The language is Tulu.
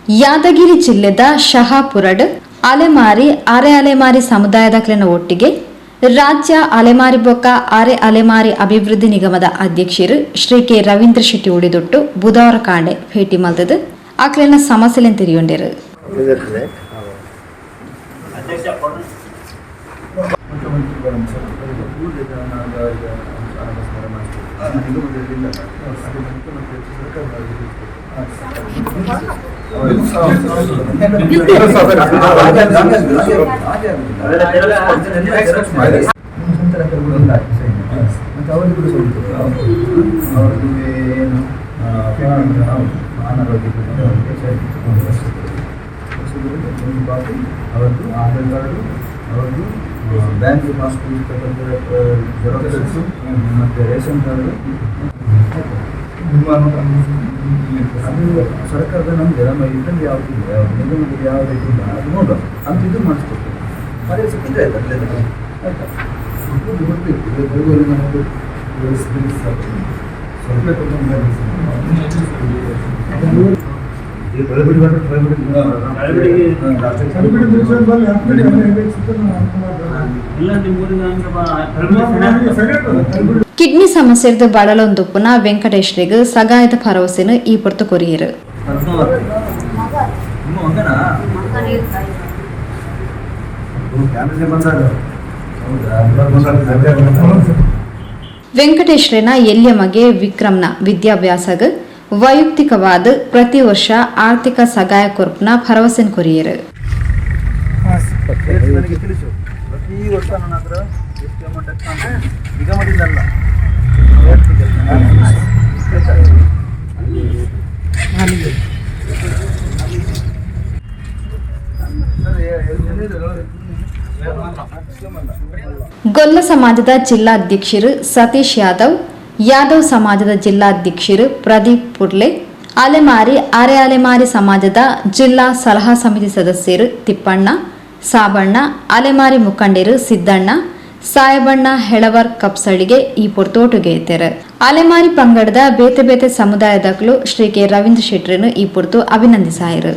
Yadgir ಜಿಲ್ಲೆದ ಶಹಾಪುರಡ್ ಅಲೆಮಾರಿ ಅರೆ ಅಲೆಮಾರಿ ಸಮುದಾಯದಕ್ಲೆನ ಒಟ್ಟಿಗೆ ರಾಜ್ಯ ಅಲೆಮಾರಿ ಬೊಕ್ಕ ಅರೆ ಅಲೆಮಾರಿ ಅಭಿವೃದ್ಧಿ ನಿಗಮದ ಅಧ್ಯಕ್ಷರು ಶ್ರೀ ಕೆ ರವೀಂದ್ರ ಶೆಟ್ಟಿ ಉಳಿದೊಟ್ಟು ಬುಧವಾರ ಕಾಂಡೆ ಭೇಟಿ ಮಲ್ತದು ಅಕ್ಲೆನ ಸಮಸ್ಯೆಲೆನ್ ತೆರಿಯೊಂಡೆರು. ಮತ್ತೆ ಅವರಿಗೆ ಕೂಡ ಸ್ವಲ್ಪ ಅವ್ರದ್ದು ಏನು ಅನಾರೋಗ್ಯ, ಒಂದು ಕಾಪಿ ಅವರದ್ದು ಆಧಾರ್ ಕಾರ್ಡು, ಅವರದ್ದು ಬ್ಯಾಂಕ್ ಪಾಸ್ಬುಕ್ ಜೆರಾಕ್ಸಸ್ಸು ಮತ್ತು ರೇಷನ್ ಕಾರ್ಡು. ಅದು ಸರ್ಕಾರದ, ನಮ್ಮದು ನಮ್ಮ ಇದರಲ್ಲಿ ಯಾವುದು ಇಲ್ಲ, ಯಾವುದು ನಿಗಮದಲ್ಲಿ ಯಾವುದು ಇಲ್ಲ, ಅದು ನೋಡುವ ಅಂತ ಇದು ಮಾಡಿಸ್ಕೊಡ್ತೇವೆ. ಅದೇ ಸಿಕ್ಕಿದ್ರೆ ಆಯ್ತು ಅಲ್ಲೇ, ಆಯ್ತಾ? ಕೊಡ್ಬೇಕು ಈಗ ನಮ್ಮದು. ಸ್ವಲ್ಪ ಈ ಬೆಳಗುಡಿ ಬಂದ್ರೆ ಬೆಳಗುಡಿ. ಇಲ್ಲ, ನಿಮ್ಮ ಊರಿನ ಅಂದ್ರೆ ಕಿಡ್ನಿ ಸಮಸ್ಯೆದ ಬಳಲೊಂದುಪ್ಪುನ ವೆಂಕಟೇಶ್ರಿಗ್ ಸಗಾಯದ ಭರವಸೆನು ಈ ಪೊರ್ತು ಕೊರಿಯರು. ಪದ್ಮಾವತಿ ನಿಮ್ಮ ಮಗನಾ? ಹೌದಾ? ವೆಂಕಟೇಶ್ರನ ಎಲ್ಯ ಮಗೆ ವಿಕ್ರಮ್ನ ವಿದ್ಯಾಭ್ಯಾಸಗ್ ವೈಯಕ್ತಿಕವಾದ ಪ್ರತಿ ವರ್ಷ ಆರ್ಥಿಕ ಸಗಾಯ ಕೊರ್ಪುನ ಭರವಸೆನ್ ಕೊರಿಯರು. ನನಗೆ ತಿಳಿಸು. ಪ್ರತಿ ವರ್ಷ ನನ್ನ ಹತ್ರ ಎಷ್ಟು ಅಮೌಂಟ್ ಆಗ್ತಾ, ನಿಗಮದಿಂದ ಅಲ್ಲ, ವೈಯಕ್ತಿಕ. ಆಯ್ತಾ? ಸರ್, ಗೊಲ್ಲ ಸಮಾಜದ ಜಿಲ್ಲಾಧ್ಯಕ್ಷರು ಸತೀಶ್ ಯಾದವ್, ಯಾದವ್ ಸಮಾಜದ ಜಿಲ್ಲಾಧ್ಯಕ್ಷರು ಪ್ರದೀಪ್ ಪುರ್ಲೆ, ಅಲೆಮಾರಿ ಅರೆ ಅಲೆಮಾರಿ ಸಮಾಜದ ಜಿಲ್ಲಾ ಸಲಹಾ ಸಮಿತಿ ಸದಸ್ಯರು ತಿಪ್ಪಣ್ಣ, ಸಾಬಣ್ಣ, ಅಲೆಮಾರಿ ಮುಖಂಡರು ಸಿದ್ದಣ್ಣ, ಸಾಯಬಣ್ಣ ಹೆಳವರ್ ಕಪ್ಸಳಿಗೆ ಈ ಪೊರ್ತೋಟುಗೆ ಇತ್ತೆರು. ಅಲೆಮಾರಿ ಪಂಗಡದ ಬೇತೆ ಬೇತೆ ಸಮುದಾಯದಕ್ಲು ಶ್ರೀ ಕೆ ರವೀಂದ್ರ ಶೆಟ್ಟರನ್ನು ಈ ಪೊರ್ತು ಅಭಿನಂದಿಸಾಯರು.